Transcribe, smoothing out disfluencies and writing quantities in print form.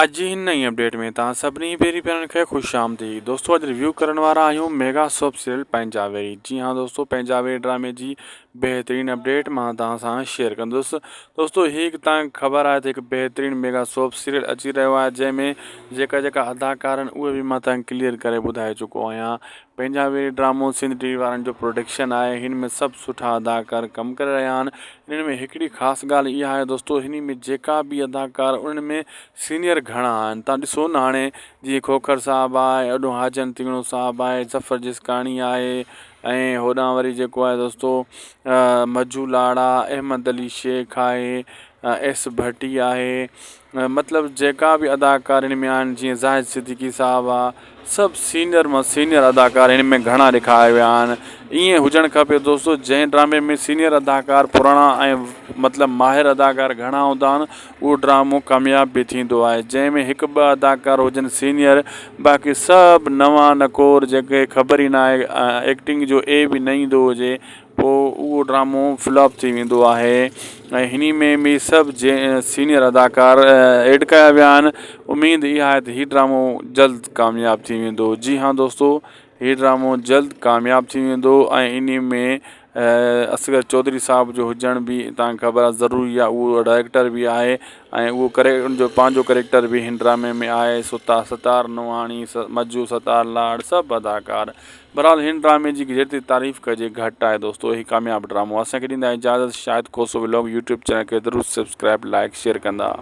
اڄ جي هن نئين اپڊيٽ ۾ توهان سڀني پهرين پيارن کي خوش آمديد دوستو اڄ ريويو ڪرڻ وارا آهيون ميگا سوپ سيريل پنهنجا ويري جي ها دوستو پنهنجا ويري ڊرامي جي بهترين اپڊيٽ مان توهان سان شيئر ڪندس دوستو هي هڪ توهان کي خبر آهي ته هڪ بهترين ميگا سوپ سيريل اچي رهيو آهي جنهن ۾ جيڪا جيڪا اداڪار آهن اهي به مان توهان کي ڪليئر ڪري ٻڌائي چڪو آهيان پنهنجا ويري ڊرامو سنڌ ٽي وي وارن جو پروڊڪشن آهي هن ۾ سڀ سٺا اداڪار ڪم ڪري رهيا آهن انهن ۾ هڪڙي خاص ڳالهه اها آهي دوستو هن ۾ جيڪا به اداڪار انهن ۾ سينئر گهڻا آهن تان ڏسو نه هاڻي جيئن کوکر صاحب آهي اڏو حاجن تيڻو صاحب آهي ظفر جسڪاڻي آهي ۽ هوڏانهن وري جيڪو آهي دوستو مجو لاڙا احمد علي شيخ آهي ايس ڀٽي آهي مطلب جيڪا به اداڪار هن ۾ آهن جيئن زاهد صديقي صاحب آ سڀ سينئر مان سينئر اداڪار هن ۾ گهڻا ڏيکاريا ويا آهن ائين هجڻ کپي دوستو جنهن ڊرامي ۾ سينئر اداڪار پراڻا ۽ مطلب ماهر اداڪار گهڻا هوندا آهن اهو ڊرامو ڪامياب به ٿيندو آهي جنهن ۾ هڪ ٻه اداڪار هجن سينئر باقي سڀ نوان نڪور جيڪي خبر ئي ناهي ايڪٽنگ جو اي به نه ايندو هجي پوء اهو ڊرامو فلاپ ٿي ويندو آهي ۽ هني ۾ به سڀ جي سينئر اداڪار ايڊ ڪيا ويا آهن اميد اها آهي ته هي ڊرامو جلد ڪامياب ٿي ويندو جي ها دوستو هي ڊرامو جلد ڪامياب ٿي ويندو ۽ انهي ۾ اصغر چوڌري صاحب جو هجڻ به تان کي خبر آهي ضروري آهي اهو ڊائريڪٽر به آهي ۽ اهو ڪري ان جو پنهنجو ڪريڪٽر به هن ڊرامي ۾ آهي ستا ستار نوحاڻي مجو ستار لاڙ سڀ اداڪار بھرحال ھن ڊرامي جي جيتري تعريف ڪجي گھٽ آھي دوستو ھي ڪامياب ڊرامو اسان کي ڏيندا اجازت Shahid Khoso vlog YouTube channel کي ضرور سبسڪرائب لائڪ شيئر ڪندا.